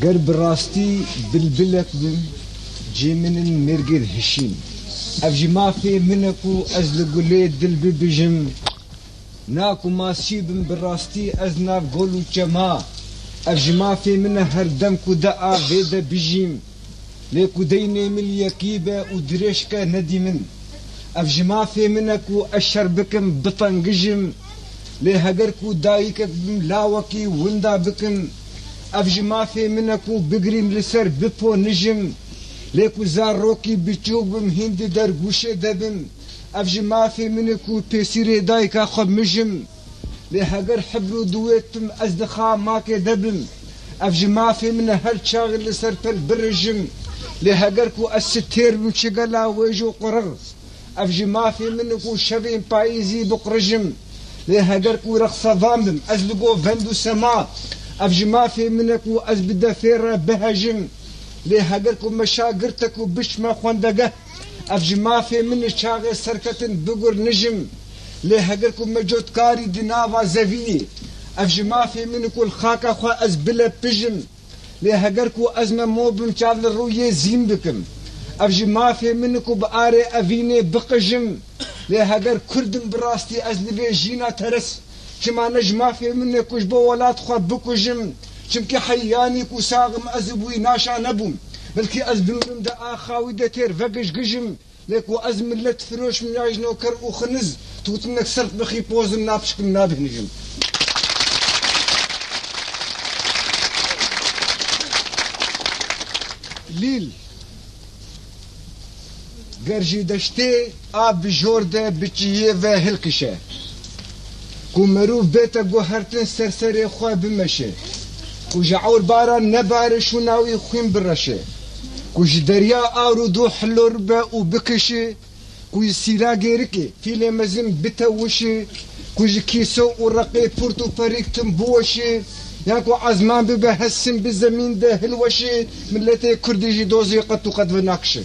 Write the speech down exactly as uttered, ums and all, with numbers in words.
Ger bi rastî bilbilek bim, cê min in mêrgê dihişîn. Ev ji mafê min e ku ez li gulê dil bibijim. Na ku masî bim bi rastî ez nav gol û çema. Ev ji mafê min e her dem ku de avê de bijîm. Lê ku deynê min yekî be û dirêj ke nedî min. Ev ji mafê min e ku ez şer bikim, bitengijim. Lê heger ku dayikek bim lawekî winda bikim. Ev ji mafê min e ku bigirîm li ser biponijim. Lê ku zarokî biçûk bim hîn di dergûşê de bim. Ev ji mafê min e ku pêsîrê dayika xwe mijim. Lê heger hibr û duwêt bim ez di xamakê de bim. Ev ji mafê min e her çaxê li ser pel birijim. Lê heger ku ez sitêr bim çi gela wêj û qurix. Ev ji mafê min e ku şevên payîzî biqurijim. Lê heger ku rexsevan bim ez li govend û sema. Ev ji mafê min e ku ez bi defê re bihejim. Lê heger ku me şagirte ku biçme xwendegeh. Ev ji mafê min e çaxê serketin bigurnijim. Lê heger ku me cotkarî di nava zevînê. Ev ji mafê min e ku li xaka xwe ez bilepijim. Lê heger ku ez me mo bim çav li rûyê zîn bikim. Ev ji mafê min e ku bi arê evînê biqijim. Lê heger kurd im bi rastî ez li vê jîna teres. Çima ne ji mafê min e ku ji bo welat xwe bikujim. Çimkî heyanî ku sax im ez û wî naşa nebûm. Belkî ez bimirim de axa wî de têr vegijgijim. Lê ku ez millet firoş im ya ji noker û xiniz, tu tinek serf bixî pozim napişkim nabêhnijim. Lîl. Ger jî deştê a bi jor de bi çiyê ve hilkişe. Ku merûv bête guhertin ser serê xwe bimeşe. Ku ji ewr baran nebare şûna wî xwîn bireşe. Ku ji derya awr û dû hilor be û bikişe. Ku ji sîla gêrikê fîlê mezin bitewişe. Ku ji kîso û reqê purt û perîk tim biweşe. Yan ku ezman bibe hesin bi zemîn de hilweşe. Miletê kurdî jî dozê qet û qet ve nakişe.